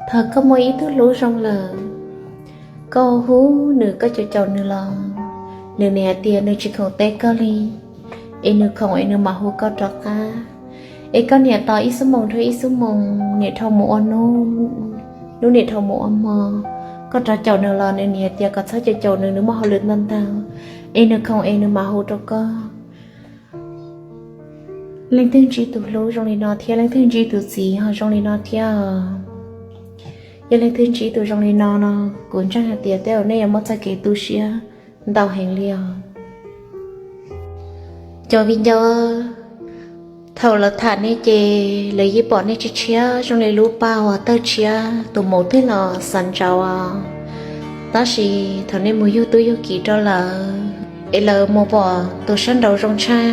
Thaum koj muaj ib tug hlub zoo lawm, koj hu nws, koj caum caum nws los, nws niaj hais tias nws tsis khoom teb koj li, es nws khoom es nws mam hu koj rov qab. Es koj niaj tos ib xuab moos dhau ib xuab moos, niaj dhau mus ua hnub, hnub niaj dhau mus ua hmo, koj rov caum nws los nws niaj hais tias koj txhob caum caum nws, nws muaj hauj lwm ntau ntau, es nws khoom es nws mam hu rau koj. Leej twg ntsib tus hlub zoo li no thiab leej twg ntsib tus txiv ho zoo li no thiab? Yog leej twg ntsib tus zoo li no no, kuv ntseeg hais tias tej zaum nej yuav muaj txoj kev tu siab ntau heev li os. Cov viv ncaus, thaum lawv tham nej ces lawv yeej pom nej tshiab tshiab zoo li lub paj uas tawg tshiab, tus maum twg los xav ntsaum. Tab sis thaum nej mus yug tub yug kiv rau lawv, es lawv mus pom tus sab nraud zoo tshaj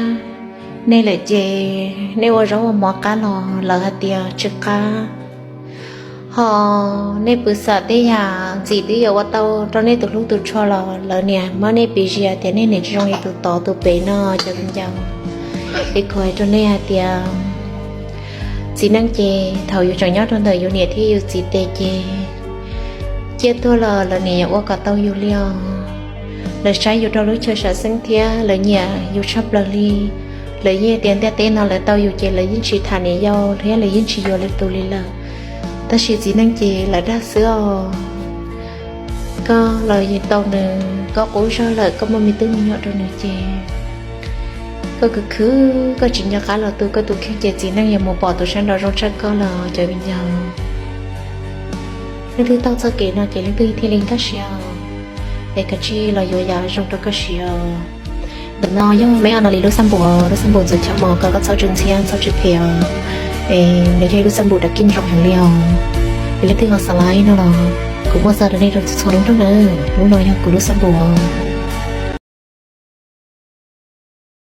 nej lawm ces nej ua zaub ua mov qab los lawv hais tias tsis qab. Ho nej pw xam tej yam ntxim twb yuav ua tau rau nej tus hlub tus tshua los lawv niaj muab nej piv zias tias nej niaj tsis zoo li tus tod tus pem no, cov viv ncaus. Es kuv hais rau nej hais tias txiv neej ces thaum yus tseem nyob rau ntawm yus niam thiab yus txiv tes ces ciaj tuag los lawv niaj yuav ua kom tau yus li os. Lawv saib yus rau lub chaw sam xeeb thiab lawv nyiam yus tshaj plaws li. Lawv yeej tias ntiaj teb no lawv tau yus ces lawv yeej tsis tham niam yau thiab lawv yeej tsis yuav lwm tus li lawm. Tab sis txiv neej ces lawv dag xwb os. Koj los yeej tau nws, koj qub zog lawm, koj muaj me tub me nyuam rau nws ces koj khwv khwv koj tsis nco qab los tu koj tus kheej ces txiv neej yuav mus pom tus sab nraud zoo tshaj koj los, cov viv ncaus. Leej twg taug txoj kev no ces leej twg thiaj li nkag siab, es kav tsij los yuav yam zoo rau koj siv os. Ntawm no yog meb no li lub xab npum, lub xab npum ntxuav chaw mos, kom koj txhob tsw ntxhiab txhob tsw phem os. Es nws yog ib lub xab npum dav kij zoo heev li os. Es leej twg ho xav laib no los kuv muaj xa rau nej rau txhua txhua lub nroog na. Lub no yog kuv lub xab npum os.